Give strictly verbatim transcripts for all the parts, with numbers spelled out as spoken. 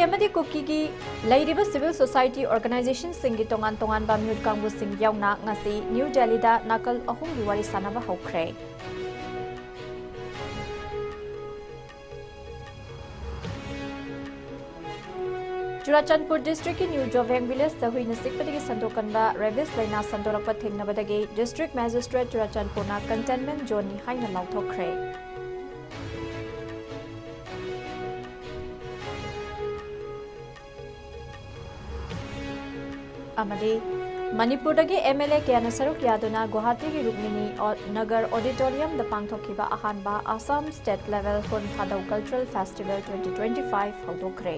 ꯑꯃꯗꯤ ꯀꯨꯀꯤꯒꯤ ꯂꯩꯔꯤꯕ civil society organizationꯁꯤꯡꯒꯤ ꯇꯣꯉꯥꯟ ꯇꯣꯉꯥꯟꯕ ꯃꯤꯍꯨꯠ ꯀꯥꯡꯕꯨꯁꯤꯡ ꯌꯥꯎꯅ ꯉꯁꯤ ꯅ꯭ꯌꯨ ꯗꯦꯜꯂꯤꯗ ꯅꯥꯀꯜ ꯑꯍꯨꯝꯒꯤ ꯋꯥꯔꯤ ꯁꯥꯟꯅꯕ ꯍꯧꯈ꯭ꯔꯦ꯫ ꯆꯨꯔꯥꯆꯥꯟꯄꯨꯔ districtꯀꯤ ꯅ꯭ꯌꯨ ꯖꯣꯚꯦꯡ villageꯇ ꯍꯨꯏꯅ ꯆꯤꯛꯄꯗꯒꯤ ꯁꯟꯗꯣꯛꯀꯟꯕ rabies ꯂꯥꯏꯅꯥ ꯁꯟꯗꯣꯔꯛꯄ ꯊꯦꯡꯅꯕꯗꯒꯤ district magistrate ꯆꯨꯔꯥꯆꯥꯟꯄꯨꯔꯅ containment zoneꯅꯤ ꯍꯥꯏꯅ ꯂꯥꯎꯊꯣꯛꯈ꯭ꯔꯦ꯫ ꯑꯃꯗꯤ ꯃꯅꯤꯄꯨꯔꯗꯒꯤ MLA ꯀꯌꯥꯅ ꯁꯔꯨꯛ ꯌꯥꯗꯨꯅ ꯒꯨꯋꯥꯍꯥꯇꯤꯒꯤ ꯔꯨꯛꯃꯤꯅꯤ ꯑꯣ-, ꯅꯒꯔ auditoriumꯗ ꯄꯥꯡꯊꯣꯛꯈꯤꯕ ꯑꯍꯥꯟꯕ Assam State Level ꯍꯨꯟ ꯊꯥꯗꯧ Cultural Festival twenty twenty-five ꯍꯧꯗꯣꯛꯈ꯭ꯔꯦ꯫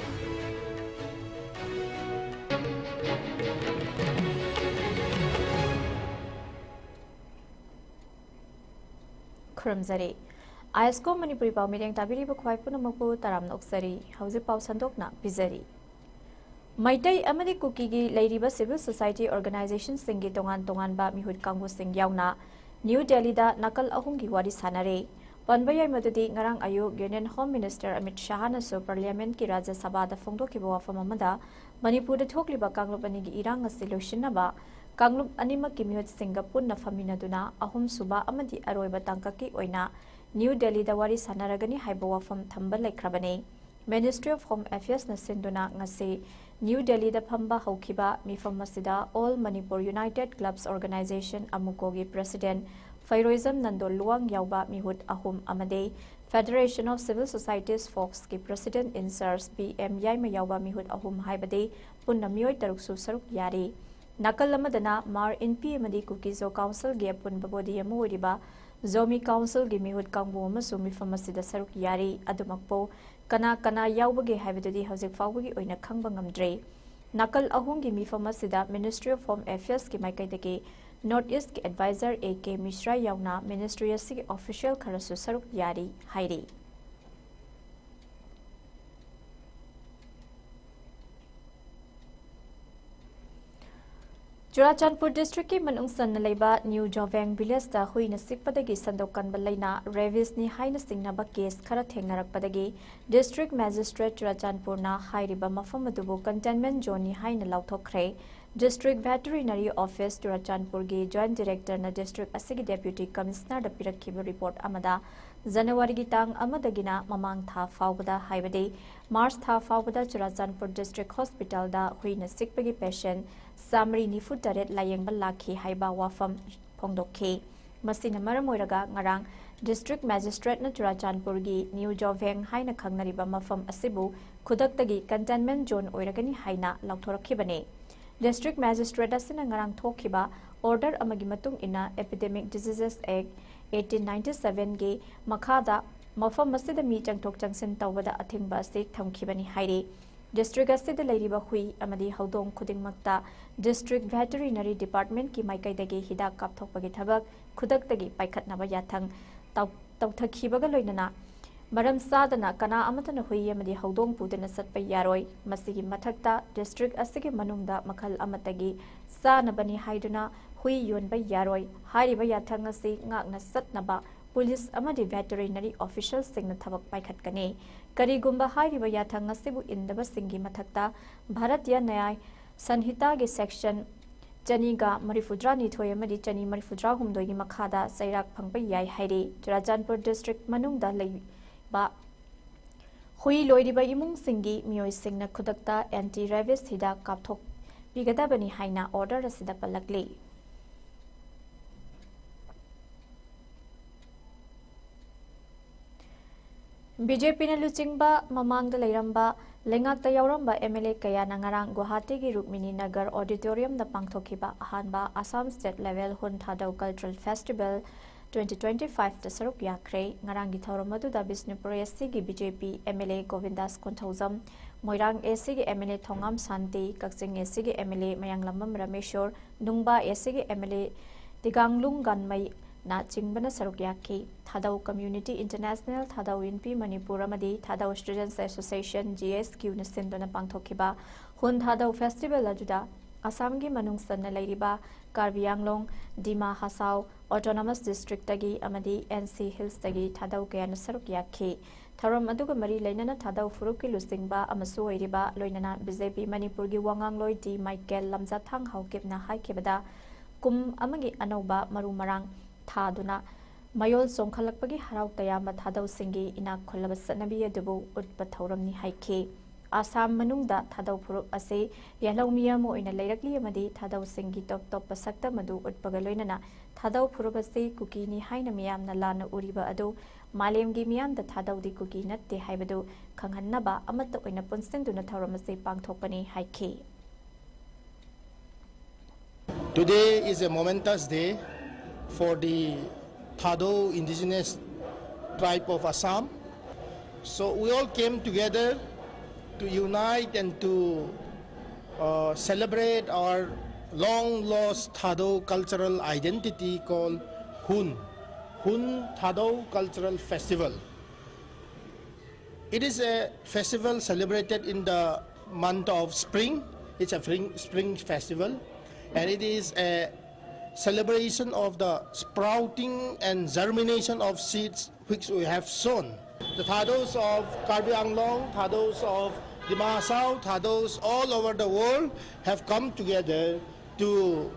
ꯈꯨꯔꯨꯝꯖꯔꯤ꯫ ISCO Manipuri ꯄꯥꯎ ꯃꯤꯠꯌꯦꯡ ꯇꯥꯕꯤꯔꯤꯕ ꯈ꯭ꯋꯥꯏ ꯄꯨꯝꯅꯃꯛꯄꯨ ꯇꯔꯥꯝꯅ ꯑꯣꯛꯆꯔꯤ꯫ ꯍꯧꯖꯤꯛ ꯄꯥꯎ ꯁꯟꯗꯣꯛꯅ ꯄꯤꯖꯔꯤ꯫ ꯃꯩꯇꯩ ꯑꯃꯗꯤ ꯀꯨꯀꯤꯒꯤ ꯂꯩꯔꯤꯕ civil society organizationꯁꯤꯡꯒꯤ ꯇꯣꯉꯥꯟ ꯇꯣꯉꯥꯟꯕ ꯃꯤꯍꯨꯠ ꯀꯥꯡꯕꯨꯁꯤꯡ ꯌꯥꯎꯅ ꯅ꯭ꯌꯨ ꯗꯦꯜꯂꯤꯗ ꯅꯥꯀꯜ ꯑꯍꯨꯝꯒꯤ ꯋꯥꯔꯤ ꯁꯥꯟꯅꯔꯦ꯫ ꯄꯟꯕ ꯌꯥꯏ ꯃꯗꯨꯗꯤ ꯉꯔꯥꯡ ꯑꯌꯨꯛ Union Home Minister ꯑꯃꯤꯠ ꯁꯍꯥꯅꯁꯨ parliamentꯀꯤ ꯔꯥꯖ꯭ꯌ ꯁꯚꯥꯗ ꯐꯣꯡꯗꯣꯛꯈꯤꯕ ꯋꯥꯐꯝ ꯑꯃꯗ ꯃꯅꯤꯄꯨꯔꯗ ꯊꯣꯛꯂꯤꯕ ꯀꯥꯡꯂꯨꯞ ꯑꯅꯤꯒꯤ ꯏꯔꯥꯡ ꯑꯁꯤ ꯂꯣꯏꯁꯤꯟꯅꯕ ꯀꯥꯡꯂꯨꯞ ꯑꯅꯤꯃꯛꯀꯤ ꯃꯤꯍꯨꯠꯁꯤꯡꯒ ꯄꯨꯟꯅ ꯐꯝꯃꯤꯟꯅꯗꯨꯅ ꯑꯍꯨꯝꯁꯨꯕ ꯑꯃꯗꯤ ꯑꯔꯣꯏꯕ ꯇꯥꯡꯀꯛꯀꯤ ꯑꯣꯏꯅ ꯅ꯭ꯌꯨ ꯗꯦꯜꯂꯤꯗ ꯋꯥꯔꯤ ꯁꯥꯟꯅꯔꯒꯅꯤ ꯍꯥꯏꯕ ꯋꯥꯐꯝ ꯊꯝꯕ ꯂꯩꯈ꯭ꯔꯕꯅꯤ꯫ Ministry of Home Affairsꯅ ꯁꯤꯟꯗꯨꯅ ꯉꯁꯤ ꯅ꯭ꯌꯨ ꯗꯦꯜꯂꯤꯗ ꯐꯝꯕ ꯍꯧꯈꯤꯕ ꯃꯤꯐꯝ ꯑꯁꯤꯗ All Manipur United Clubs Organization, ꯑꯃꯨꯀꯣꯒꯤ president ꯐꯩꯔꯣꯏꯖꯝ Nando Luwang ꯌꯥꯎꯕ ꯃꯤꯍꯨꯠ ꯑꯍꯨꯝ ꯑꯃꯗꯤ Federation of Civil Societies, ꯐꯣꯛꯁꯀꯤ president in charge B M Yaima ꯌꯥꯎꯕ ꯃꯤꯍꯨꯠ ꯑꯍꯨꯝ ꯍꯥꯏꯕꯗꯤ ꯄꯨꯟꯅ ꯃꯤꯑꯣꯏ ꯇꯔꯨꯛꯁꯨ ꯁꯔꯨꯛ ꯌꯥꯔꯤ꯫ ꯅꯥꯀꯜ ꯑꯃꯗꯅ ꯃꯥꯔ ꯏꯟꯄꯤ ꯑꯃꯗꯤ ꯀꯨꯀꯤ ꯖꯣ ꯀꯥꯎꯟꯁꯤꯜꯒꯤ ꯑꯄꯨꯟꯕ body ꯑꯃ ꯑꯣꯏꯔꯤꯕ ꯖꯣꯃꯤ ꯀꯥꯎꯟꯁꯤꯜꯒꯤ ꯃꯤꯍꯨꯠ ꯀꯥꯡꯕꯨ ꯑꯃꯁꯨ ꯃꯤꯐꯝ ꯑꯁꯤꯗ ꯁꯔꯨꯛ ꯌꯥꯔꯤ꯫ ꯑꯗꯨꯃꯛꯄꯨ ꯀꯅꯥ ꯀꯅꯥ ꯌꯥꯎꯕꯒꯦ ꯍꯥꯏꯕꯗꯨꯗꯤ ꯍꯧꯖꯤꯛ ꯐꯥꯎꯕꯒꯤ ꯑꯣꯏꯅ ꯈꯪꯕ ꯉꯝꯗ꯭ꯔꯤ꯫ ꯅꯥꯀꯜ ꯑꯍꯨꯝꯒꯤ ꯃꯤꯐꯝ ꯑꯁꯤꯗ Ministry of Home Affairsꯀꯤ ꯃꯥꯏꯀꯩꯗꯒꯤ North Eastꯀꯤ advisor ꯑꯦ ꯀꯦ ꯃꯤꯁ꯭ꯔꯥ ꯌꯥꯎꯅ ministry ꯑꯁꯤꯒꯤ official ꯈꯔꯁꯨ ꯁꯔꯨꯛ ꯌꯥꯔꯤ ꯍꯥꯏꯔꯤ꯫ ꯆꯨꯔꯥꯆꯥꯟꯄꯨꯔ ꯗꯤꯁꯇ꯭ꯔꯤꯛꯀꯤ ꯃꯅꯨꯡ ꯆꯟꯅ ꯂꯩꯕ ꯅ꯭ꯌꯨ ꯖꯣꯚꯦꯡ ꯚꯤꯂꯦꯖꯇ ꯍꯨꯏꯅ ꯆꯤꯛꯄꯗꯒꯤ ꯁꯟꯗꯣꯛ ꯀꯟꯕ ꯂꯩꯅꯥ ꯔꯦꯕꯤꯁꯅꯤ ꯍꯥꯏꯅ ꯆꯤꯡꯅꯕ ꯀꯦꯁ ꯈꯔ ꯊꯦꯡꯅꯔꯛꯄꯗꯒꯤ ꯗꯤꯁꯇ꯭ꯔꯤꯛ ꯃꯦꯖꯤꯁꯇ꯭ꯔꯦꯠ ꯆꯨꯔꯥꯆꯥꯟꯄꯨꯔꯅ ꯍꯥꯏꯔꯤꯕ ꯃꯐꯝ ꯑꯗꯨꯕꯨ ꯀꯟꯇꯦꯟꯃꯦꯟꯠ ꯖꯣꯟꯅꯤ ꯍꯥꯏꯅ ꯂꯥꯎꯊꯣꯛꯈ꯭ꯔꯦ꯫ ꯗꯤꯁꯇ꯭ꯔꯤꯛ ꯚꯦꯇꯔꯤꯅꯔꯤ ꯑꯣꯐꯤꯁ ꯆꯨꯔꯥꯆꯥꯟꯄꯨꯔꯒꯤ ꯖꯣꯏꯟꯠ ꯗꯤꯔꯦꯛꯇꯔꯅ ꯗꯤꯁꯇ꯭ꯔꯤꯛ ꯑꯁꯤꯒꯤ ꯗꯦꯄ꯭ꯌꯨꯇꯤ ꯀꯃꯤꯁꯅꯔꯗ ꯄꯤꯔꯛꯈꯤꯕ ꯔꯤꯄꯣꯔꯠ ꯑꯃꯗ ꯖꯅꯋꯥꯔꯤꯒꯤ ꯇꯥꯡ ꯑꯃꯗꯒꯤꯅ ꯃꯃꯥꯡ ꯊꯥ ꯐꯥꯎꯕꯗ, ꯍꯥꯏꯕꯗꯤ ꯃꯥꯔꯆ ꯊꯥ ꯐꯥꯎꯕꯗ ꯆꯨꯔꯥꯆꯥꯟꯄꯨꯔ ꯗꯤꯁꯇ꯭ꯔꯤꯛ ꯍꯣꯁꯄꯤꯇꯥꯜꯗ ꯍꯨꯏꯅ ꯆꯤꯛꯄꯒꯤ ꯄꯦꯁꯦꯟꯠ ꯆꯥꯃꯔꯤ ꯅꯤꯐꯨ ꯇꯔꯦꯠ ꯂꯥꯌꯦꯡꯕ ꯂꯥꯛꯈꯤ ꯍꯥꯏꯕ ꯋꯥꯐꯝ ꯐꯣꯡꯗꯣꯛꯈꯤ꯫ ꯃꯁꯤꯅ ꯃꯔꯝ ꯑꯣꯏꯔꯒ ꯉꯔꯥꯡ ꯗꯤꯁꯇ꯭ꯔꯤꯛ ꯃꯦꯖꯤꯁꯇ꯭ꯔꯦꯠꯅ ꯆꯨꯔꯥꯆꯥꯟꯄꯨꯔꯒꯤ ꯅ꯭ꯌꯨ ꯖꯣꯚꯦꯡ ꯍꯥꯏꯅ ꯈꯪꯅꯔꯤꯕ ꯃꯐꯝ ꯑꯁꯤꯕꯨ ꯈꯨꯗꯛꯇꯒꯤ ꯀꯟꯇꯦꯟꯃꯦꯟꯠ ꯖꯣꯟ ꯑꯣꯏꯔꯒꯅꯤ ꯍꯥꯏꯅ ꯂꯥꯎꯊꯣꯔꯛꯈꯤꯕꯅꯤ꯫ ꯗꯤꯁꯇ꯭ꯔꯤꯛ ꯃꯦꯖꯤꯁꯇ꯭ꯔꯦꯠ ꯑꯁꯤꯅ ꯉꯔꯥꯡ ꯊꯣꯛꯈꯤꯕ ꯑꯣꯔꯗꯔ ꯑꯃꯒꯤ ꯃꯇꯨꯡ ꯏꯟꯅ Epidemic Diseases Act eighteen ninety seven ꯒꯤ ꯃꯈꯥꯗ ꯃꯐꯝ ꯑꯁꯤꯗ ꯃꯤ ꯆꯪꯊꯣꯛ ꯆꯪꯁꯤꯟ ꯇꯧꯕꯗ ꯑꯊꯤꯡꯕ ꯑꯁꯤ ꯊꯝꯈꯤꯕꯅꯤ ꯍꯥꯏꯔꯤ꯫ ꯗꯤꯁꯇ꯭ꯔꯤꯛ ꯑꯁꯤꯗ ꯂꯩꯔꯤꯕ ꯍꯨꯏ ꯑꯃꯗꯤ ꯍꯧꯗꯣꯡ ꯈꯨꯗꯤꯡꯃꯛꯇ ꯗꯤꯁꯇ꯭ꯔꯤꯛ ꯚꯦꯇꯔꯤꯅꯔꯤ ꯗꯤꯄꯥꯔꯠꯃꯦꯟꯠꯀꯤ ꯃꯥꯏꯀꯩꯗꯒꯤ ꯍꯤꯗꯥꯛ ꯀꯥꯞꯊꯣꯛꯄꯒꯤ ꯊꯕꯛ ꯈꯨꯗꯛꯇꯒꯤ ꯄꯥꯏꯈꯠꯅꯕ ꯌꯥꯊꯪ ꯇꯧ-, ꯇꯧꯊꯈꯤꯕꯒ ꯂꯣꯏꯅꯅ ꯃꯔꯝ ꯆꯥꯗꯅ ꯀꯅꯥ ꯑꯃꯠꯇꯅ ꯍꯨꯏ ꯑꯃꯗꯤ ꯍꯧꯗꯣꯡ ꯄꯨꯗꯨꯅ ꯆꯠꯄ ꯌꯥꯔꯣꯏ꯫ ꯃꯁꯤꯒꯤ ꯃꯊꯛꯇ ꯗꯤꯁꯇ꯭ꯔꯤꯛ ꯑꯁꯤꯒꯤ ꯃꯅꯨꯡꯗ ꯃꯈꯜ ꯑꯃꯠꯇꯒꯤ ꯆꯥꯅꯕꯅꯤ ꯍꯥꯏꯗꯨꯅ ꯍꯨꯏ ꯌꯣꯟꯕ ꯌꯥꯔꯣꯏ꯫ ꯍꯥꯏꯔꯤꯕ ꯌꯥꯊꯪ ꯑꯁꯤ ꯉꯥꯛꯅ ꯆꯠꯅꯕ ꯄꯨꯂꯤꯁ ꯑꯃꯗꯤ ꯚꯦꯇꯔꯤꯅꯔꯤ ꯑꯣꯐꯤꯁꯤꯌꯦꯜꯁꯤꯡꯅ ꯊꯕꯛ ꯄꯥꯏꯈꯠꯀꯅꯤ꯫ ꯀꯔꯤꯒꯨꯝꯕ ꯍꯥꯏꯔꯤꯕ ꯌꯥꯊꯪ ꯑꯁꯤꯕꯨ ꯏꯟꯗꯕꯁꯤꯡꯒꯤ ꯃꯊꯛꯇ ꯚꯥꯔꯇꯤꯌ ꯅ꯭ꯌꯥꯌ ꯁꯟꯍꯤꯇꯥꯒꯤ ꯁꯦꯛꯁꯟ ꯆꯅꯤꯒ ꯃꯔꯤꯐꯨꯇꯔꯥꯅꯤꯊꯣꯏ ꯑꯃꯗꯤ ꯆꯅꯤ ꯃꯔꯤꯐꯨꯇꯔꯥꯍꯨꯝꯗꯣꯏꯒꯤ ꯃꯈꯥꯗ ꯆꯩꯔꯥꯛ ꯐꯪꯕ ꯌꯥꯏ ꯍꯥꯏꯔꯤ꯫ ꯆꯨꯔꯥꯆꯥꯟꯄꯨꯔ ꯗꯤꯁꯇ꯭ꯔꯤꯛ ꯃꯅꯨꯡꯗ ꯂꯩꯕ ꯍꯨꯏ ꯂꯣꯏꯔꯤꯕ ꯏꯃꯨꯡꯁꯤꯡꯒꯤ ꯃꯤꯑꯣꯏꯁꯤꯡꯅ ꯈꯨꯗꯛꯇ ꯑꯦꯟꯇꯤ ꯔꯦꯕꯤꯁ ꯍꯤꯗꯥꯛ ꯀꯥꯞꯊꯣꯛꯄꯤꯒꯗꯕꯅꯤ ꯍꯥꯏꯅ ꯑꯣꯔꯗꯔ ꯑꯁꯤꯗ ꯄꯜꯂꯛꯂꯤ꯫ ꯕꯤ ꯖꯦ ꯄꯤꯅ ꯂꯨꯆꯤꯡꯕ ꯃꯃꯥꯡꯗ ꯂꯩꯔꯝꯕ ꯂꯩꯉꯥꯛꯇ ꯌꯥꯎꯔꯝꯕ ꯑꯦꯝ ꯑꯦꯜ ꯑꯦ ꯀꯌꯥꯅ ꯉꯔꯥꯡ ꯒꯨꯋꯥꯍꯥꯇꯤꯒꯤ ꯔꯨꯛꯃꯤꯅꯤ ꯅꯒꯔ ꯑꯣꯗꯤꯇꯣꯔꯤꯌꯝꯗ ꯄꯥꯡꯊꯣꯛꯈꯤꯕ ꯑꯍꯥꯟꯕ Assam state level Hun Thadou cultural festival twenty twenty ꯐꯥꯏꯚꯇ ꯁꯔꯨꯛ ꯌꯥꯈ꯭ꯔꯦ꯫ ꯉꯔꯥꯡꯒꯤ ꯊꯧꯔꯝ ꯑꯗꯨꯗ ꯕꯤꯁꯅꯨꯄꯨꯔ ꯑꯦꯁ ꯁꯤꯒꯤ B J P M L A Govindas Konthoujam, Moirang A ꯁꯤꯒꯤ ꯑꯦꯝ ꯑꯦꯜ ꯑꯦ ꯊꯣꯉꯥꯝ ꯁꯥꯟꯇꯤ, ꯀꯛꯆꯤꯡ ꯑꯦꯁ ꯁꯤꯒꯤ ꯑꯦꯝ ꯑꯦꯜ ꯑꯦ ꯃꯌꯥꯡꯂꯝꯕꯝ ꯔꯥꯃꯦꯁꯣꯔ, ꯅꯨꯡꯕꯥ ꯑꯦꯁ ꯁꯤꯒꯤ ꯑꯦꯝ ꯑꯦꯜ ꯑꯦ ꯇꯤꯒꯥꯡꯂꯨꯡ ꯒꯥꯟꯃꯩꯅꯆꯤꯡꯕꯅ ꯁꯔꯨꯛ ꯌꯥꯈꯤ꯫ ꯊꯥꯗꯧ ꯀꯝꯃ꯭ꯌꯨꯅꯤꯇꯤ ꯏꯟꯇꯔꯅꯦꯁꯅꯦꯜ, ꯊꯥꯗꯧ ꯏꯟꯄꯤ ꯃꯅꯤꯄꯨꯔ ꯑꯃꯗꯤ ꯊꯥꯗꯧ ꯁ꯭ꯇꯨꯗꯦꯟꯠꯁ ꯑꯦꯁꯣꯁꯤꯌꯦꯁꯟ, ꯖꯤ ꯑꯦꯁ ꯀ꯭ꯌꯨꯅ ꯁꯤꯟꯗꯨꯅ ꯄꯥꯡꯊꯣꯛꯈꯤꯕ ꯍꯨꯟ ꯊꯥꯗꯧ ꯐꯦꯁꯇꯤꯚꯦꯜ ꯑꯗꯨꯗ ꯑꯁꯥꯝꯒꯤ ꯃꯅꯨꯡ ꯆꯟꯅ ꯂꯩꯔꯤꯕ ꯀꯥꯔꯕꯤ ꯑꯪꯂꯣꯡ, ꯗꯤꯃꯥ ꯍꯁꯥꯎ, ꯑꯣꯇꯣꯅꯣꯃꯁ ꯗꯤꯁꯇ꯭ꯔꯤꯛꯇꯒꯤ ꯑꯃꯗꯤ ꯑꯦꯟ ꯁꯤ ꯍꯤꯜꯁꯇꯒꯤ ꯊꯥꯗꯧ ꯀꯌꯥꯅ ꯁꯔꯨꯛ ꯌꯥꯈꯤ꯫ ꯊꯧꯔꯝ ꯑꯗꯨꯒ ꯃꯔꯤ ꯂꯩꯅꯅ ꯊꯥꯗꯧ ꯐꯨꯔꯨꯞꯀꯤ ꯂꯨꯆꯤꯡꯕ ꯑꯃꯁꯨ ꯑꯣꯏꯔꯤꯕ, ꯂꯣꯏꯅꯅ ꯕꯤ ꯖꯦ ꯄꯤ ꯃꯅꯤꯄꯨꯔꯒꯤ ꯋꯥꯉꯥꯡꯂꯣꯏ ꯗꯤ ꯃꯥꯏꯀꯦꯜ ꯂꯝꯖꯥꯊꯥꯡ ꯍꯥꯎꯀꯤꯞꯅ ꯍꯥꯏꯈꯤꯕꯗ, ꯀꯨꯝ ꯑꯃꯒꯤ ꯑꯅꯧꯕ ꯃꯔꯨ ꯃꯔꯥꯡ ꯊꯥꯗꯨꯅ ꯃꯌꯣꯜ ꯆꯣꯡꯈꯠꯂꯛꯄꯒꯤ ꯍꯔꯥꯎ ꯇꯌꯥꯝꯕ ꯊꯥꯗꯧꯁꯤꯡꯒꯤ ꯏꯅꯥꯛ ꯈꯨꯜꯂꯕ ꯆꯠꯅꯕꯤ ꯑꯗꯨꯕꯨ ꯎꯠꯄ ꯊꯧꯔꯝꯅꯤ ꯍꯥꯏꯈꯤ꯫ ꯑꯁꯥꯝ ꯃꯅꯨꯡꯗ ꯊꯥꯗꯧ ꯐꯨꯔꯨꯞ ꯑꯁꯤ ꯌꯦꯜꯍꯧꯃꯤ ꯑꯃ ꯑꯣꯏꯅ ꯂꯩꯔꯛꯂꯤ ꯑꯃꯗꯤ ꯊꯥꯗꯧꯁꯤꯡꯒꯤ ꯇꯣꯞ ꯇꯣꯞꯄ ꯁꯛꯇꯝ ꯑꯗꯨ ꯎꯠꯄꯒ ꯂꯣꯏꯅꯅ ꯊꯥꯗꯧ ꯐꯨꯔꯨꯞ ꯑꯁꯤ ꯀꯨꯀꯤꯅꯤ ꯍꯥꯏꯅ ꯃꯤꯌꯥꯝꯅ ꯂꯥꯟꯅ ꯎꯔꯤꯕ ꯑꯗꯨ ꯃꯥꯂꯦꯝꯒꯤ ꯃꯤꯌꯥꯝꯗ ꯊꯥꯗꯧꯗꯤ ꯀꯨꯀꯤ ꯅꯠꯇꯦ ꯍꯥꯏꯕꯗꯨ ꯈꯪꯍꯟꯅꯕ ꯑꯃꯠꯇ ꯑꯣꯏꯅ ꯄꯨꯟꯁꯤꯟꯗꯨꯅ ꯊꯧꯔꯝ ꯑꯁꯤ ꯄꯥꯡꯊꯣꯛꯄꯅꯤ ꯍꯥꯏꯈꯤ꯫ Today is a momentous day for the Thado indigenous tribe of Assam. So we all came together to unite and to uh, celebrate our long lost Thado cultural identity called Hun, Hun Thado Cultural Festival. It is a festival celebrated in the month of spring. It's a spring, spring festival, and it is a celebration of the sprouting and germination of seeds which we have sown. The Thados of Karbi Anglong, Thados of Dima Hasao, Thados all over the world have come together to,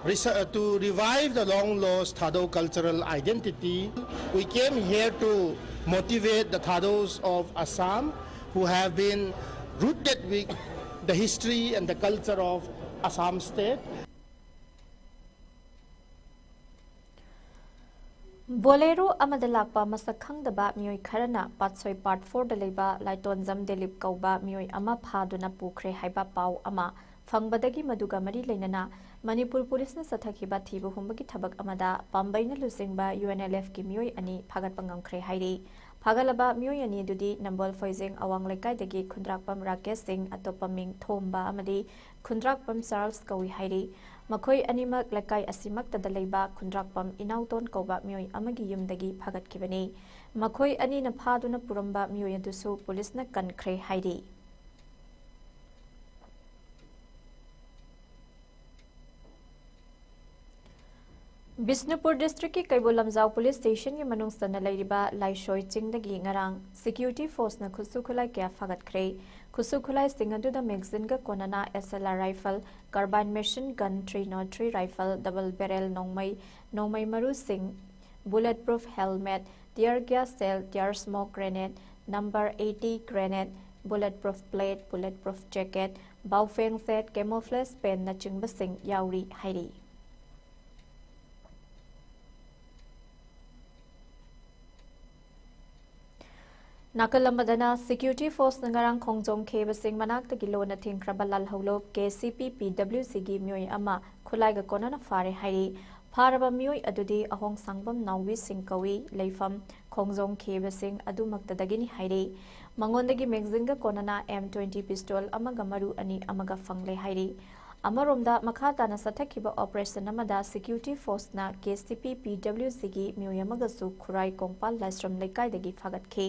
uh, to revive the long lost Thado cultural identity. We came here to motivate the Thados of Assam who have been rooted with the history and the culture of Assam state. ꯕꯣꯂꯦꯔꯣ ꯑꯃꯗ ꯂꯥꯛꯄ ꯃꯁꯛ ꯈꯪꯗꯕ ꯃꯤꯑꯣꯏ ꯈꯔꯅ ꯄꯥꯠꯁꯣꯏ part ꯐꯣꯔꯗ ꯂꯩꯕ ꯂꯥꯏꯇꯣꯟꯖꯝ ꯗꯤꯂꯤꯞ ꯀꯧꯕ ꯃꯤꯑꯣꯏ ꯑꯃ ꯐꯥꯗꯨꯅ ꯄꯨꯈ꯭ꯔꯦ ꯍꯥꯏꯕ ꯄꯥꯎ ꯑꯃ ꯐꯪꯕꯗꯒꯤ ꯃꯗꯨꯒ ꯃꯔꯤ ꯂꯩꯅꯅ ꯃꯅꯤꯄꯨꯔ ꯄꯨꯂꯤꯁꯅ ꯆꯠꯊꯈꯤꯕ ꯊꯤꯕ ꯍꯨꯝꯕꯒꯤ ꯊꯕꯛ ꯑꯃꯗ ꯄꯥꯝꯕꯩꯅ ꯂꯨꯆꯤꯡꯕ ꯌꯨ ꯑꯦꯟ ꯑꯦꯜ ꯑꯦꯐꯀꯤ ꯃꯤꯑꯣꯏ ꯑꯅꯤ ꯐꯥꯒꯠꯄ ꯉꯝꯈ꯭ꯔꯦ ꯍꯥꯏꯔꯤ꯫ ꯐꯥꯒꯠꯂꯕ ꯃꯤꯑꯣꯏ ꯑꯅꯤ ꯑꯗꯨꯗꯤ ꯅꯝꯕꯣꯜ ꯐꯣꯏꯖꯦꯡ ꯑꯋꯥꯡ ꯂꯩꯀꯥꯏꯗꯒꯤ ꯈꯨꯟꯗ꯭ꯔꯥꯛꯄꯝ ꯔꯥꯀꯦꯁ ꯁꯤꯡ, ꯑꯇꯣꯞꯄ ꯃꯤꯡ ꯊꯣꯝꯕ ꯑꯃꯗꯤ ꯈꯨꯟꯗ꯭ꯔꯥꯛꯄꯝ ꯆꯥꯔꯜꯁ ꯀꯧꯏ ꯍꯥꯏꯔꯤ꯫ ꯃꯈꯣꯏ ꯑꯅꯤꯃꯛ ꯂꯩꯀꯥꯏ ꯑꯁꯤꯃꯛꯇꯗ ꯂꯩꯕ ꯈꯨꯟꯗ꯭ꯔꯥꯛꯄꯝ ꯏꯅꯥꯎꯇꯣꯟ ꯀꯧꯕ ꯃꯤꯑꯣꯏ ꯑꯃꯒꯤ ꯌꯨꯝꯗꯒꯤ ꯐꯥꯒꯠꯈꯤꯕꯅꯤ꯫ ꯃꯈꯣꯏ ꯑꯅꯤꯅ ꯐꯥꯗꯨꯅ ꯄꯨꯔꯝꯕ ꯃꯤꯑꯣꯏ ꯑꯗꯨꯁꯨ ꯄꯨꯂꯤꯁꯅ ꯀꯟꯈ꯭ꯔꯦ ꯍꯥꯏꯔꯤ꯫ ꯕꯤꯁꯅꯨꯄꯨꯔ ꯗꯤꯁꯇ꯭ꯔꯤꯛꯀꯤ ꯀꯩꯕꯨꯜ ꯂꯝꯖꯥꯎ ꯄꯨꯂꯤꯁ ꯁ꯭ꯇꯦꯁꯟꯒꯤ ꯃꯅꯨꯡ ꯆꯟꯅ ꯂꯩꯔꯤꯕ ꯂꯥꯏꯁꯣꯏ ꯆꯤꯡꯗꯒꯤ ꯉꯔꯥꯡ ꯁꯦꯀ꯭ꯌꯨꯔꯤꯇꯤ ꯐꯣꯔꯁꯅ ꯈꯨꯠꯁꯨ ꯈꯨꯠꯂꯥꯏ ꯀꯌꯥ ꯐꯥꯒꯠꯈ꯭ꯔꯦ꯫ ꯈꯨꯠꯁꯨ ꯈꯨꯠꯂꯥꯏꯁꯤꯡ ꯑꯗꯨꯗ ꯃꯦꯒꯥꯖꯤꯟꯒ ꯀꯣꯟꯅꯅ S L R rifle, carbine machine gun, three nought three rifle, double barrel ꯅꯣꯡꯃꯩ, ꯅꯣꯡꯃꯩ ꯃꯔꯨꯁꯤꯡ, bullet proof helmet, tear gas shell, tear smoke grenade, number eighty grenade, bullet proof plate, bullet proof jacket, ꯕꯥꯎꯐꯦꯡ set, camouflage pant ꯅꯆꯤꯡꯕꯁꯤꯡ ꯌꯥꯎꯔꯤ ꯍꯥꯏꯔꯤ꯫ ꯅꯥꯀꯜ ꯑꯃꯗꯅ, security ꯐꯣꯔꯁꯅ ꯉꯔꯥꯡ ꯈꯣꯡꯖꯣꯝ ꯈꯦꯕꯁꯤꯡ ꯃꯅꯥꯛꯇꯒꯤ ꯂꯣꯟꯅ ꯊꯤꯡꯈ꯭ꯔꯕ ꯂꯥꯜꯍꯧꯂꯨꯞ K C P P W Cꯒꯤ ꯃꯤꯑꯣꯏ ꯑꯃ ꯈꯨꯠꯂꯥꯏꯒ ꯀꯣꯟꯅꯅ ꯐꯥꯔꯦ ꯍꯥꯏꯔꯤ꯫ ꯐꯥꯔꯕ ꯃꯤꯑꯣꯏ ꯑꯗꯨꯗꯤ ꯑꯍꯣꯡꯁꯥꯡꯕꯝ ꯅꯥꯎꯕꯤꯁꯤꯡ ꯀꯧꯏ꯫ ꯂꯩꯐꯝ ꯈꯣꯡꯖꯣꯝ ꯈꯦꯕꯁꯤꯡ ꯑꯗꯨꯃꯛꯇꯗꯒꯤꯅꯤ ꯍꯥꯏꯔꯤ꯫ ꯃꯉꯣꯟꯗꯒꯤ ꯃꯦꯒꯥꯖꯤꯟꯒ ꯀꯣꯟꯅꯅ M twenty pistol ꯑꯃꯒ ꯃꯔꯨ ꯑꯅꯤ ꯑꯃꯒ ꯐꯪꯂꯦ ꯍꯥꯏꯔꯤ꯫ ꯑꯃꯔꯣꯝꯗ, ꯃꯈꯥ ꯇꯥꯅ ꯆꯠꯊꯈꯤꯕ ꯑꯣꯄꯔꯦꯁꯟ ꯑꯃꯗ ꯁꯦꯀ꯭ꯌꯨꯔꯤꯇꯤ ꯐꯣꯔꯁꯅ K C P P W Cꯒꯤ ꯃꯤꯑꯣꯏ ꯑꯃꯒꯁꯨ ꯈꯨꯔꯥꯏ ꯀꯣꯡꯄꯥꯜ ꯂꯥꯏꯁ꯭ꯔꯝ ꯂꯩꯀꯥꯏꯗꯒꯤ ꯐꯥꯒꯠꯈꯤ꯫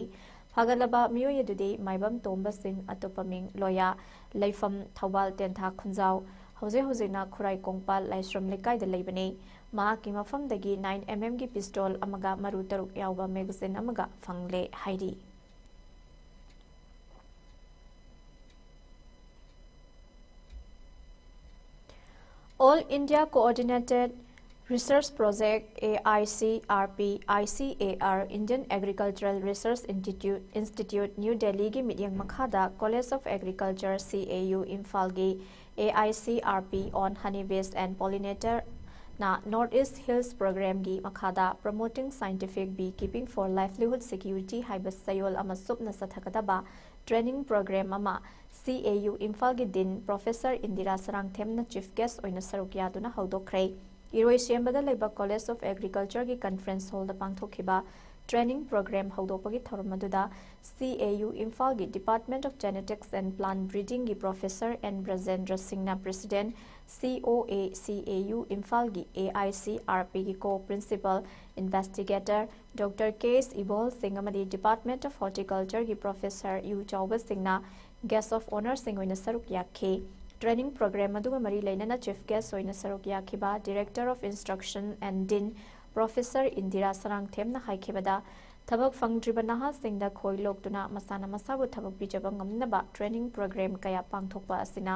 ꯐꯥꯒꯠꯂꯕ ꯃꯤꯑꯣꯏ ꯑꯗꯨꯗꯤ ꯃꯥꯏꯕꯝ ꯇꯣꯝꯕ ꯁꯤꯡ, ꯑꯇꯣꯞꯄ ꯃꯤꯡ ꯂꯣꯌꯥ, ꯂꯩꯐꯝ ꯊꯧꯕꯥꯜ ꯇꯦꯟꯊꯥ ꯈꯨꯟꯖꯥꯎ, ꯍꯧꯖꯤꯛ ꯍꯧꯖꯤꯛꯅ ꯈꯨꯔꯥꯏ ꯀꯣꯡꯄꯥꯜ ꯂꯥꯏꯁ꯭ꯔꯝ ꯂꯩꯀꯥꯏꯗ ꯂꯩꯕꯅꯤ꯫ ꯃꯍꯥꯛꯀꯤ ꯃꯐꯝꯗꯒꯤ nine MM ꯒꯤ ꯄꯤꯁꯇꯣꯜ ꯑꯃꯒ ꯃꯔꯨ ꯇꯔꯨꯛ ꯌꯥꯎꯕ ꯃꯦꯒꯥꯖꯤꯟ ꯑꯃꯒ ꯐꯪꯂꯦ ꯍꯥꯏꯔꯤ꯫ All India Coordinated Research Project, A I C R P, I C A R, Indian Agricultural Research Institute, Institute, New Delhi ꯒꯤ ꯃꯤꯠꯌꯦꯡ ꯃꯈꯥꯗ College of Agriculture, C A U, ꯏꯝꯐꯥꯜꯒꯤ A I C R P on Honey Bees and Pollinator ꯅ North East Hills Program ꯒꯤ ꯃꯈꯥꯗ Promoting Scientific Beekeeping for Livelihood Security ꯍꯥꯏꯕ ꯆꯌꯣꯜ ꯑꯃ ꯆꯨꯞꯅ ꯆꯠꯊꯒꯗꯕ training program ꯑꯃ C A U ꯏꯝꯐꯥꯜꯒꯤ Dean Professor Indira ꯁꯔꯥꯡꯊꯦꯝꯅ chief guest ꯑꯣꯏꯅ ꯁꯔꯨꯛ ꯌꯥꯗꯨꯅ ꯍꯧꯗꯣꯛꯈ꯭ꯔꯦ꯫ ꯏꯔꯣꯏꯁꯦꯝꯕꯗ ꯂꯩꯕ College of Agriculture ꯒꯤ conference hall ꯗ ꯄꯥꯡꯊꯣꯛꯈꯤꯕ training program ꯍꯧꯗꯣꯛꯄꯒꯤ ꯊꯧꯔꯝ ꯑꯗꯨꯗ C A U ꯏꯝꯐꯥꯜꯒꯤ Department of Genetics and Plant Breeding ꯒꯤ Professor N ꯕ꯭ꯔꯖꯦꯟꯗ꯭ꯔ ꯁꯤꯡꯅ President, C O A, C A U ꯏꯝꯐꯥꯜꯒꯤ A I C R P ꯒꯤ Co-Principal Investigator Doctor K S ꯏꯕꯣꯜ ꯁꯤꯡ ꯑꯃꯗꯤ Department of Horticulture ꯒꯤ Professor U ꯆꯥꯎꯕ ꯁꯤꯡꯅ guest of honour ꯁꯤꯡ ꯑꯣꯏꯅ ꯁꯔꯨꯛ ꯌꯥꯈꯤ꯫ Training program ꯑꯗꯨꯒ ꯃꯔꯤ ꯂꯩꯅꯅ chief guest ꯑꯣꯏꯅ ꯁꯔꯨꯛ ꯌꯥꯈꯤꯕ Director of Instruction and Dean Professor Indira ꯁꯔꯥꯡꯊꯦꯝꯅ ꯍꯥꯏꯈꯤꯕꯗ, ꯊꯕꯛ ꯐꯪꯗ꯭ꯔꯤꯕ ꯅꯍꯥꯁꯤꯡꯗ ꯈꯣꯏ ꯂꯣꯛꯇꯨꯅ ꯃꯁꯥꯅ ꯃꯁꯥꯕꯨ ꯊꯕꯛ ꯄꯤꯖꯕ ꯉꯝꯅꯕ training program ꯀꯌꯥ ꯄꯥꯡꯊꯣꯛꯄ ꯑꯁꯤꯅ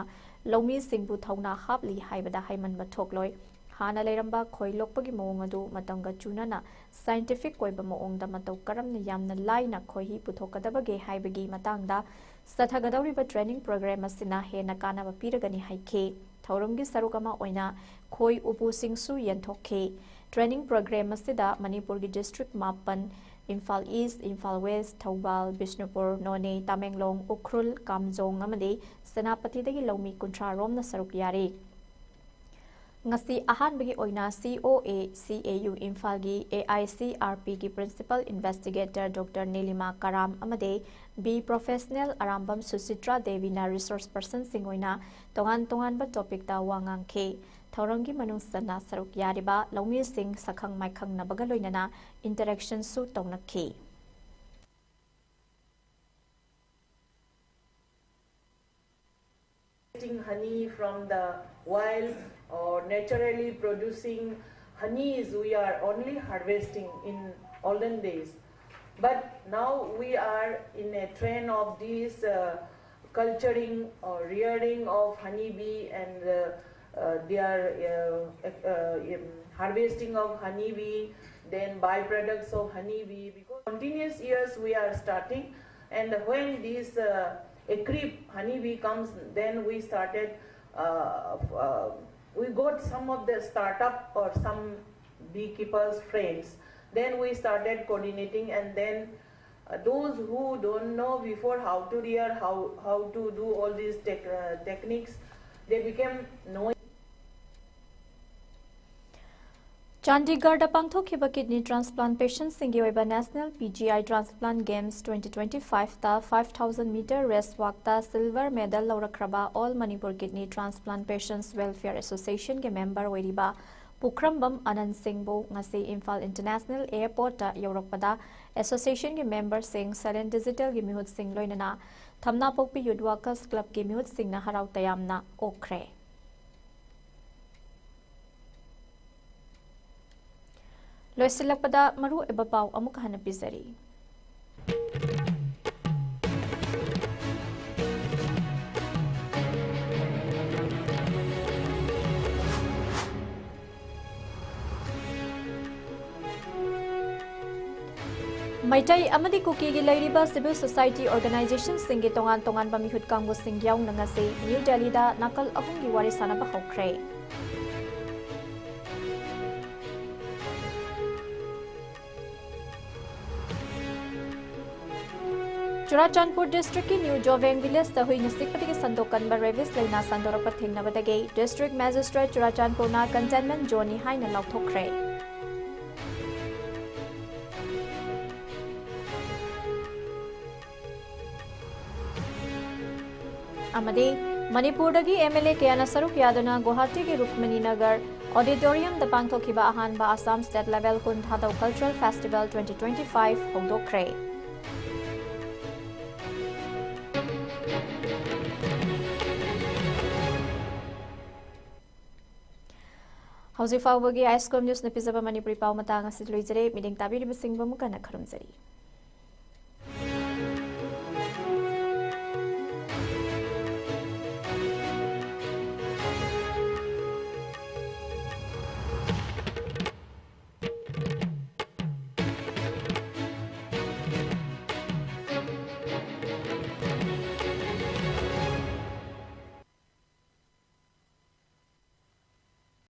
ꯂꯧꯃꯤꯁꯤꯡꯕꯨ ꯊꯧꯅꯥ ꯍꯥꯞꯂꯤ ꯍꯥꯏꯕꯗ ꯍꯥꯏꯃꯟꯕ ꯊꯣꯛꯂꯣꯏ꯫ ꯍꯥꯟꯅ ꯂꯩꯔꯝꯕ ꯈꯣꯏ ꯂꯣꯛꯄꯒꯤ ꯃꯑꯣꯡ ꯑꯗꯨ ꯃꯇꯝꯒ ꯆꯨꯅꯅ scientific ꯑꯣꯏꯕ ꯃꯑꯣꯡꯗ ꯃꯇꯧ ꯀꯔꯝꯅ ꯌꯥꯝꯅ ꯂꯥꯏꯅ ꯈꯣꯏꯍꯤ ꯄꯨꯊꯣꯛꯀꯗꯕꯒꯦ ꯍꯥꯏꯕꯒꯤ ꯃꯇꯥꯡꯗ ꯆꯠꯊꯒꯗꯧꯔꯤꯕ training program ꯑꯁꯤꯅ ꯍꯦꯟꯅ ꯀꯥꯟꯅꯕ ꯄꯤꯔꯒꯅꯤ ꯍꯥꯏꯈꯤ꯫ ꯊꯧꯔꯝꯒꯤ ꯁꯔꯨꯛ ꯑꯃ ꯑꯣꯏꯅ ꯈꯣꯏ ꯎꯄꯨꯁꯤꯡꯁꯨ ꯌꯦꯟꯊꯣꯛꯈꯤ꯫ Training program ꯑꯁꯤꯗ ꯃꯅꯤꯄꯨꯔꯒꯤ district ꯃꯥꯄꯟ, ꯏꯝꯐꯥꯜ East, ꯏꯝꯐꯥꯜ West, ꯊꯧꯕꯥꯜ, ꯕꯤꯁꯅꯨꯄꯨꯔ, ꯅꯣꯅꯦ, ꯇꯃꯦꯡꯂꯣꯡ, ꯎꯈ꯭ꯔꯨꯜ, ꯀꯥꯝꯖꯣꯡ ꯑꯃꯗꯤ ꯁꯦꯅꯥꯄꯇꯤꯗꯒꯤ ꯂꯧꯃꯤ ꯀꯨꯟꯊ꯭ꯔꯥ ꯔꯣꯝꯅ ꯁꯔꯨꯛ ꯌꯥꯔꯤ꯫ ꯉꯁꯤ ꯑꯍꯥꯟꯕꯒꯤ ꯑꯣꯏꯅ C O A C A U ꯏꯝꯐꯥꯜꯒꯤ A I C R P ꯒꯤ principal investigator Doctor ꯅꯤꯂꯤꯃꯥ ꯀꯔꯥꯝ ꯑꯃꯗꯤ B professional ꯑꯔꯥꯝꯕꯝ ꯁꯨꯁꯤꯇ꯭ꯔꯥ ꯗꯦꯕꯤꯅ resource personꯁꯤꯡ ꯑꯣꯏꯅ ꯇꯣꯉꯥꯟ ꯇꯣꯉꯥꯟꯕ topicꯇ ꯋꯥ ꯉꯥꯡꯈꯤ꯫ ꯊꯧꯔꯝꯒꯤ ꯃꯅꯨꯡ ꯆꯟꯅ ꯁꯔꯨꯛ ꯌꯥꯔꯤꯕ ꯂꯧꯃꯤꯁꯤꯡ ꯁꯛꯈꯪ ꯃꯥꯏꯈꯪꯅꯕꯒ ꯂꯣꯏꯅꯅ interactionꯁꯨ ꯇꯧꯅꯈꯤ꯫ Getting honey from the wild or naturally producing honeys we are only harvesting in olden days. But now we are in a trend of this uh, culturing or rearing of honeybee and uh, uh, their uh, uh, um, harvesting of honeybee, then byproducts of honeybee. Because continuous years we are starting, and when this uh, a creep honeybee comes, then we started, uh, uh, we got some of the startup or some beekeepers friends. Then we started coordinating, and then uh, those who don't know before how to rear, how, how to do all these tech, uh, techniques, they became knowing. ꯆꯥꯟꯗꯤꯒꯔꯗ ꯄꯥꯡꯊꯣꯛꯈꯤꯕ kidney transplant patientꯁꯤꯡꯒꯤ ꯑꯣꯏꯕ National P G I Transplant Games twenty twenty fiveꯇ five thousand meter race walkꯇ silver medal ꯂꯧꯔꯛꯈ꯭ꯔꯕ All Manipur Kidney Transplant Patients Welfare Associationꯒꯤ member ꯑꯣꯏꯔꯤꯕ ꯎꯈ꯭ꯔꯝꯕꯝ ꯑꯅꯟ ꯁꯤꯡꯕꯨ ꯉꯁꯤ Imphal international ꯑꯦꯌꯔꯄꯣꯔꯠꯇ ꯌꯧꯔꯛꯄꯗ ꯑꯦꯁꯣꯁꯤꯌꯦꯁꯟꯒꯤ ꯃꯦꯝꯕꯔꯁꯤꯡ, silent ꯗꯤꯖꯤꯇꯦꯜꯒꯤ ꯃꯤꯍꯨꯠꯁꯤꯡ ꯂꯣꯏꯅꯅ ꯊꯝꯅꯥꯄꯣꯛꯄꯤ ꯌꯨꯠ workers ꯀ꯭ꯂꯕꯀꯤ ꯃꯤꯍꯨꯠꯁꯤꯡꯅ ꯍꯔꯥꯎ ꯇꯌꯥꯝꯅ ꯑꯣꯛꯈ꯭ꯔꯦ꯫ ꯂꯣꯏꯁꯤꯜꯂꯛꯄꯗ ꯃꯔꯨ ꯑꯣꯏꯕ ꯄꯥꯎ ꯑꯃꯨꯛ ꯍꯟꯅ ꯄꯤꯖꯔꯤ꯫ ꯃꯩꯇꯩ ꯑꯃꯗꯤ ꯀꯨꯀꯤꯒꯤ ꯂꯩꯔꯤꯕ ꯁꯤꯚꯤꯜ ꯁꯣꯁꯥꯏꯇꯤ ꯑꯣꯔꯒꯅꯥꯏꯖꯦꯁꯟꯁꯤꯡꯒꯤ ꯇꯣꯉꯥꯟ ꯇꯣꯉꯥꯟꯕ ꯃꯤꯍꯨꯠ ꯀꯥꯡꯕꯨꯁꯤꯡ ꯌꯥꯎꯅ ꯉꯁꯤ ꯅ꯭ꯌꯨ ꯗꯦꯜꯂꯤꯗ ꯅꯥꯀꯜ ꯑꯍꯨꯝꯒꯤ ꯋꯥꯔꯤ ꯁꯥꯅꯕ ꯍꯧꯈ꯭ꯔꯦ꯫ ꯆꯨꯔꯥꯆꯥꯟꯄꯨꯔ ꯗꯤꯁꯇ꯭ꯔꯤꯛꯀꯤ ꯅ꯭ꯌꯨ ꯖꯣꯚꯦꯡ ꯚꯤꯂꯦꯖꯇ ꯍꯨꯏꯅ ꯆꯤꯛꯄꯗꯒꯤ ꯁꯟꯗꯣꯛꯀꯟꯕ ꯔꯦꯕꯤꯁ ꯂꯥꯏꯅꯥ ꯁꯟꯗꯣꯔꯛꯄ ꯊꯦꯡꯅꯕꯗꯒꯤ ꯗꯤꯁꯇ꯭ꯔꯤꯛ ꯃꯦꯖꯤꯁꯇ꯭ꯔꯦꯠ ꯆꯨꯔꯥꯆꯥꯟꯄꯨꯔꯅ ꯀꯟꯇꯦꯟꯃꯦꯟ ꯖꯣꯟꯅꯤ ꯍꯥꯏꯅ ꯂꯥꯎꯊꯣꯛꯈ꯭ꯔꯦ꯫ ꯑꯃꯗꯤ ꯃꯅꯤꯄꯨꯔꯗꯒꯤ ꯑꯦꯝ ꯑꯦꯜ ꯑꯦ ꯀꯌꯥꯅ ꯁꯔꯨꯛ ꯌꯥꯗꯨꯅ ꯒꯨꯋꯥꯍꯥꯇꯤꯒꯤ ꯔꯨꯛꯃꯤꯅꯤ ꯅꯒꯔ ꯑꯣꯗꯤꯇꯣꯔꯤꯌꯝꯗ ꯄꯥꯡꯊꯣꯛꯈꯤꯕ ꯑꯍꯥꯟꯕ Assam state level Hun Thadou cultural festival twenty twenty five ꯍꯧꯗꯣꯛꯈ꯭ꯔꯦ꯫ ꯍꯧꯖꯤꯛ ꯐꯥꯎꯕꯒꯤ ꯑꯥꯏ ꯑꯦꯁ ꯀꯣꯝ ꯅ꯭ꯌꯨꯁꯅ ꯄꯤꯖꯕ ꯃꯅꯤꯄꯨꯔꯤ ꯄꯥꯎ ꯃꯇꯥꯡ ꯑꯁꯤ ꯂꯣꯏꯖꯔꯦ꯫ ꯃꯤꯠꯌꯦꯡ ꯇꯥꯕꯤꯔꯤꯕꯁꯤꯡꯕꯨ ꯑꯃꯨꯛ ꯍꯟꯅ ꯈꯨꯔꯨꯝꯖꯔꯤ꯫